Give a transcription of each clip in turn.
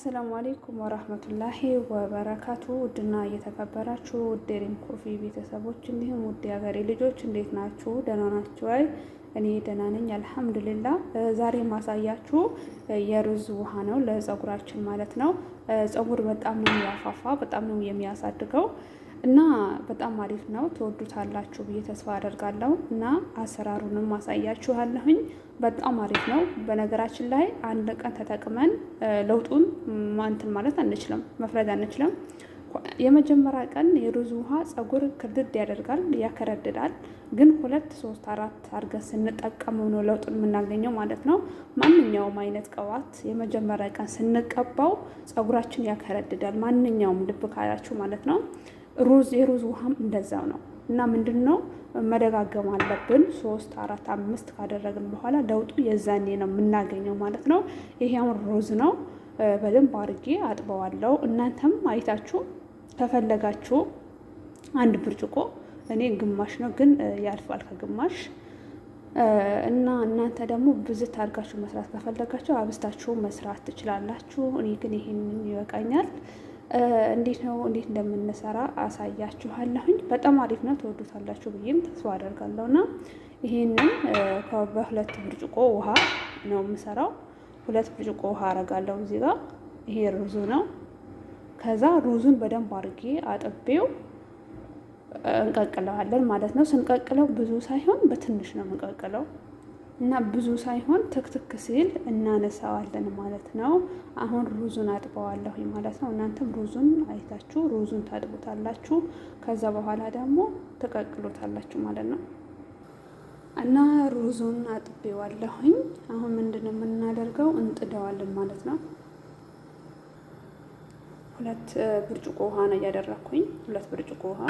السلام عليكم ورحمة الله وبركاته። ውድና እየተከበራችሁ ውድ ሪም ኮፊ ቤተሰቦች እንዲሁም ውድ የሀገሬ ልጆች እንዴት ናችሁ? ደህና ናችሁ ወይ? እኔ ደህና ነኝ الحمد لله። ዛሬ ማሳያችሁ የሩዝ ውሃ ነው ለፀጉራችን ማለት ነው። ፀጉር በጣም ነው የሚያፋፋ፣ በጣም ነው የሚያሳድገው እና በጣም አሪፍ ነው። ትወዱታላችሁ ብዬ ተስፋ አደርጋለሁ እና አሰራሩንም ማሳያችኋለሁኝ። በጣም አሪፍ ነው። በነገራችን ላይ አንድ ቀን ተጠቅመን ለውጡን እንትን ማለት አንችልም፣ መፍረድ አንችልም። የመጀመሪያ ቀን የሩዝ ውሃ ፀጉር ክርድድ ያደርጋል፣ ያከረድዳል። ግን 2፣ 3፣ 4 አድርገን ስንጠቀመው ነው ለውጡን የምናገኘው ማለት ነው። ማንኛውም አይነት ቅባት የመጀመሪያ ቀን ስንቀባው ፀጉራችን ያከረድዳል። ማንኛውም ልብ ካላችሁ ማለት ነው። የሩዝ ውሃም እንደዛው ነው እና ምንድን ነው መደጋገም አለብን። 3፣ 4፣ 5 ካደረግን በኋላ ለውጡ የዛኔ ነው የምናገኘው ማለት ነው። ይሄ አሁን ሩዝ ነው። በደንብ አድርጌ አጥበዋለሁ። እናንተም አይታችሁ ከፈለጋችሁ አንድ ብርጭቆ፣ እኔ ግማሽ ነው ግን ያልፋል ከግማሽ እና እናንተ ደግሞ ብዝት አድርጋችሁ መስራት ከፈለጋችሁ አብዝታችሁ መስራት ትችላላችሁ። እኔ ግን ይሄንን ይበቃኛል። እንዴት ነው እንዴት እንደምንሰራ አሳያችኋለሁኝ። በጣም አሪፍ ነው፣ ትወዱታላችሁ ብዬም ተስፋ አደርጋለሁ። እና ይሄንን በሁለት ብርጭቆ ውሃ ነው የምሰራው። 2 ብርጭቆ ውሃ አረጋለሁ እዚህ ጋር። ይሄ ሩዙ ነው። ከዛ ሩዙን በደንብ አድርጌ አጥቤው እንቀቅለዋለን ማለት ነው። ስንቀቅለው ብዙ ሳይሆን በትንሽ ነው የምንቀቅለው እና ብዙ ሳይሆን ትክትክ ሲል እናነሳዋለን ማለት ነው። አሁን ሩዙን አጥበዋለሁ ማለት ነው። እናንተም ሩዙን አይታችሁ ሩዙን ታጥቡታላችሁ። ከዛ በኋላ ደግሞ ትቀቅሉታላችሁ ማለት ነው። እና ሩዙን አጥቤዋለሁኝ። አሁን ምንድነው የምናደርገው? እንጥደዋለን ማለት ነው። 2 ብርጭቆ ውሃ ነው እያደረኩኝ፣ 2 ብርጭቆ ውሃ።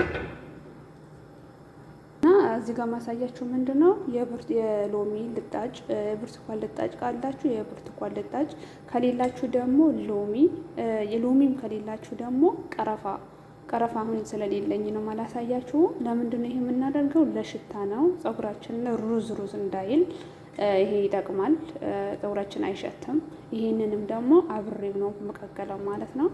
እና እዚህ ጋር ማሳያችሁ ምንድነው የሎሚ ልጣጭ፣ የብርቱካን ልጣጭ ካላችሁ የብርቱካን ልጣጭ፣ ከሌላችሁ ደግሞ ሎሚ፣ የሎሚም ከሌላችሁ ደግሞ ቀረፋ። ቀረፋ አሁን ስለሌለኝ ነው ማላሳያችሁ። ለምንድነው ይሄ የምናደርገው? ለሽታ ነው። ፀጉራችን ሩዝ ሩዝ እንዳይል ይሄ ይጠቅማል። ፀጉራችን አይሸትም። ይሄንንም ደግሞ አብሬው ነው መቀቀለው ማለት ነው።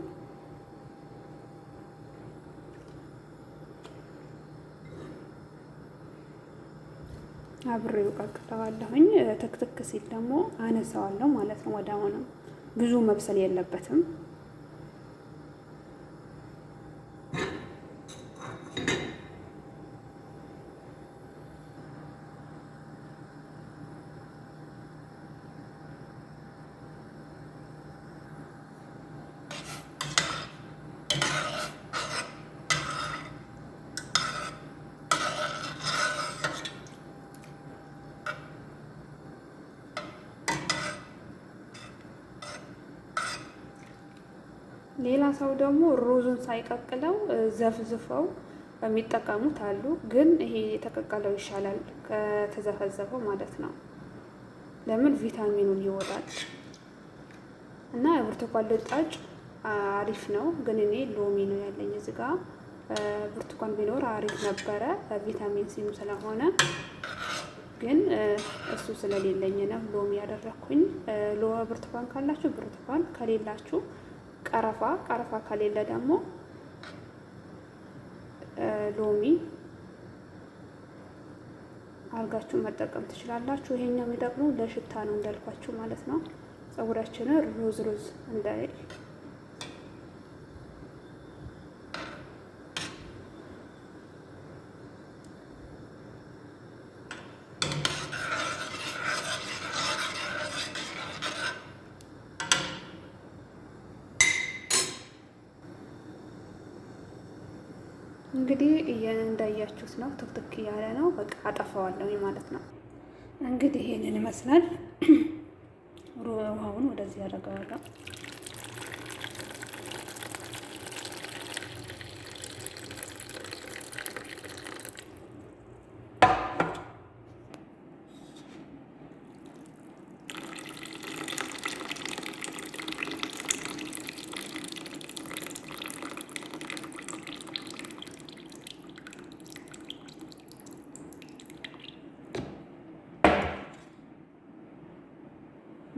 አብሬው ቀቅለዋለሁኝ። ትክትክ ሲል ደግሞ አነሳዋለሁ ማለት ነው። ወዲያውኑ ብዙ መብሰል የለበትም። ሌላ ሰው ደግሞ ሩዙን ሳይቀቅለው ዘፍዝፈው የሚጠቀሙት አሉ። ግን ይሄ የተቀቀለው ይሻላል ከተዘፈዘፈው ማለት ነው። ለምን ቪታሚኑን ይወጣል። እና የብርቱካን ልጣጭ አሪፍ ነው። ግን እኔ ሎሚ ነው ያለኝ እዚህ ጋር። ብርቱካን ቢኖር አሪፍ ነበረ ቪታሚን ሲም ስለሆነ፣ ግን እሱ ስለሌለኝ ነው ሎሚ ያደረኩኝ። ብርቱካን ካላችሁ ብርቱካን፣ ከሌላችሁ ቀረፋ፣ ቀረፋ ከሌለ ደግሞ ሎሚ አርጋችሁ መጠቀም ትችላላችሁ። ይሄኛው የሚጠቅመው ለሽታ ነው እንዳልኳችሁ ማለት ነው። ፀጉራችንን ሩዝ ሩዝ እንዳይል። እንግዲህ እንዳያችሁት ነው፣ ትክትክ እያለ ነው። በቃ አጠፋዋለሁ ማለት ነው። እንግዲህ ይሄንን ይመስላል። ውሃውን ወደዚህ ያደርገዋለሁ።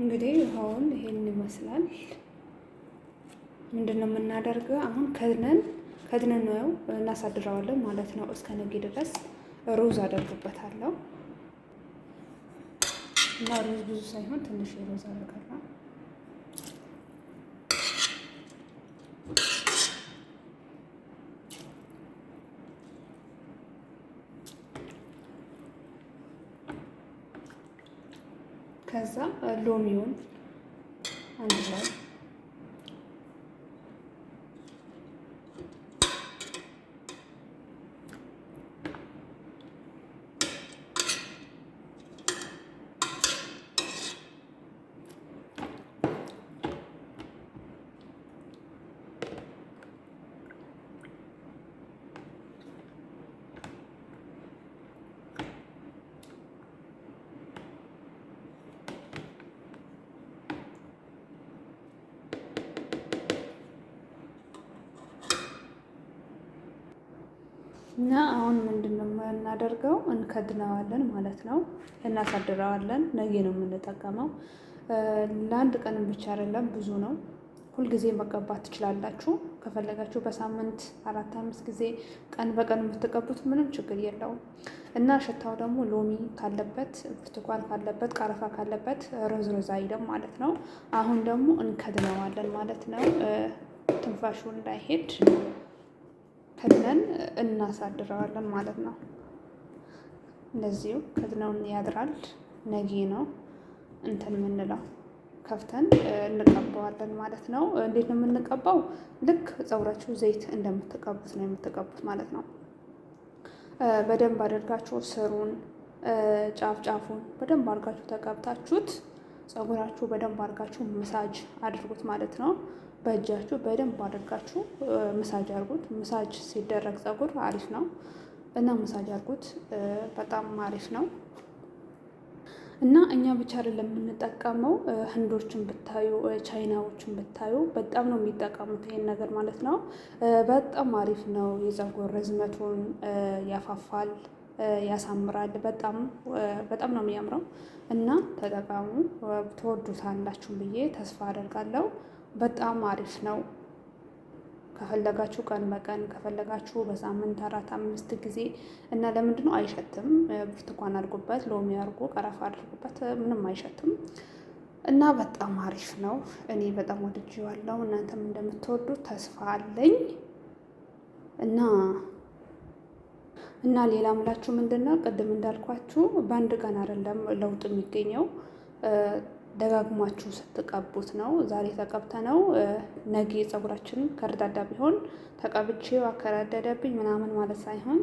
እንግዲህ ውሃውን ይሄን ይመስላል። ምንድን ነው የምናደርገው? አሁን ከድነን ከድነን ነው እናሳድረዋለን ማለት ነው። እስከ ነገ ድረስ ሩዝ አደርግበታለሁ እና ሩዝ ብዙ ሳይሆን ትንሽ ሩዝ አደርጋለሁ። ከዛ ሎሚውን አንድ ላይ እና አሁን ምንድን ነው የምናደርገው? እንከድነዋለን ማለት ነው። እናሳድረዋለን። ነገ ነው የምንጠቀመው። ለአንድ ቀንም ብቻ አይደለም፣ ብዙ ነው። ሁልጊዜ መቀባት ትችላላችሁ። ከፈለጋችሁ በሳምንት 4 5 ጊዜ ቀን በቀን የምትቀቡት ምንም ችግር የለውም። እና ሽታው ደግሞ ሎሚ ካለበት፣ ብርቱካን ካለበት፣ ቀረፋ ካለበት ሮዝ ሮዝ አይልም ማለት ነው። አሁን ደግሞ እንከድነዋለን ማለት ነው። ትንፋሹ እንዳይሄድ ከድነን እናሳድረዋለን ማለት ነው። እንደዚሁ ከድነውን ያድራል። ነጌ ነው እንትን የምንለው ከፍተን እንቀባዋለን ማለት ነው። እንዴት ነው የምንቀባው? ልክ ፀጉራችሁ ዘይት እንደምትቀቡት ነው የምትቀቡት ማለት ነው። በደንብ አድርጋችሁ ስሩን ጫፍ ጫፉን በደንብ አድርጋችሁ ተቀብታችሁት ፀጉራችሁ በደንብ አድርጋችሁ ምሳጅ አድርጉት ማለት ነው። በእጃችሁ በደንብ አድርጋችሁ ምሳጅ አድርጉት። ምሳጅ ሲደረግ ፀጉር አሪፍ ነው እና ምሳጅ አድርጉት፣ በጣም አሪፍ ነው። እና እኛ ብቻ አይደለም የምንጠቀመው፣ ህንዶችን ብታዩ፣ ቻይናዎችን ብታዩ በጣም ነው የሚጠቀሙት ይሄን ነገር ማለት ነው። በጣም አሪፍ ነው። የፀጉር ርዝመቱን ያፋፋል፣ ያሳምራል። በጣም በጣም ነው የሚያምረው እና ተጠቀሙ፣ ትወዱታላችሁ ብዬ ተስፋ አደርጋለሁ። በጣም አሪፍ ነው። ከፈለጋችሁ ቀን በቀን ከፈለጋችሁ በሳምንት 4 5 ጊዜ እና ለምንድን ነው አይሸትም። ብርቱካን አድርጉበት፣ ሎሚ አድርጉ፣ ቀረፋ አድርጉበት፣ ምንም አይሸትም እና በጣም አሪፍ ነው። እኔ በጣም ወድጄዋለሁ። እናንተም እንደምትወዱት ተስፋ አለኝ። እና እና ሌላ ምላችሁ ምንድን ነው ቅድም እንዳልኳችሁ በአንድ ቀን አይደለም ለውጥ የሚገኘው ደጋግማችሁ ስትቀቡት ነው። ዛሬ ተቀብተ ነው ነገ ፀጉራችን ከርዳዳ ቢሆን ተቀብቼው አከረደደብኝ ምናምን ማለት ሳይሆን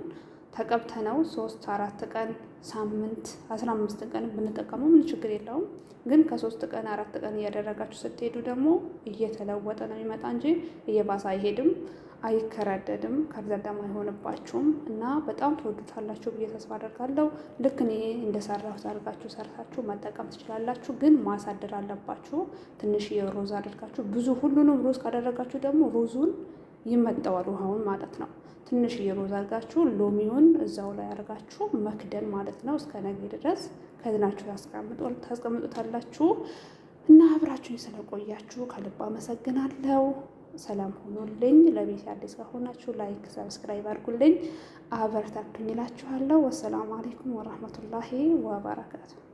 ተቀብተ ነው 3 4 ቀን ሳምንት 15 ቀን ብንጠቀመው ምን ችግር የለውም። ግን ከ3 ቀን 4 ቀን እያደረጋችሁ ስትሄዱ ደግሞ እየተለወጠ ነው የሚመጣ እንጂ እየባሰ አይሄድም፣ አይከረደድም፣ ከርዳዳም አይሆንባችሁም እና በጣም ትወዱታላችሁ ብዬ ተስፋ አደርጋለሁ። ልክ እኔ እንደሰራሁት አድርጋችሁ ሰርታችሁ መጠቀም ትችላላችሁ። ግን ማሳደር አለባችሁ። ትንሽ የሮዝ አድርጋችሁ ብዙ ሁሉንም ሮዝ ካደረጋችሁ ደግሞ ሮዙን ይመጠዋል ውሃውን ማለት ነው። ትንሽ የሮዝ አድርጋችሁ ሎሚውን እዛው ላይ አድርጋችሁ መክደን ማለት ነው። እስከ ነገ ድረስ ከድናችሁ ታስቀምጡታላችሁ። እና አብራችሁኝ ስለቆያችሁ ከልብ አመሰግናለሁ። ሰላም ሆኖልኝ። ለቤት አዲስ ከሆናችሁ like፣ subscribe አድርጉልኝ፣ አበረታቱኝ እላችኋለሁ። والسلام عليكم ورحمة الله وبركاته።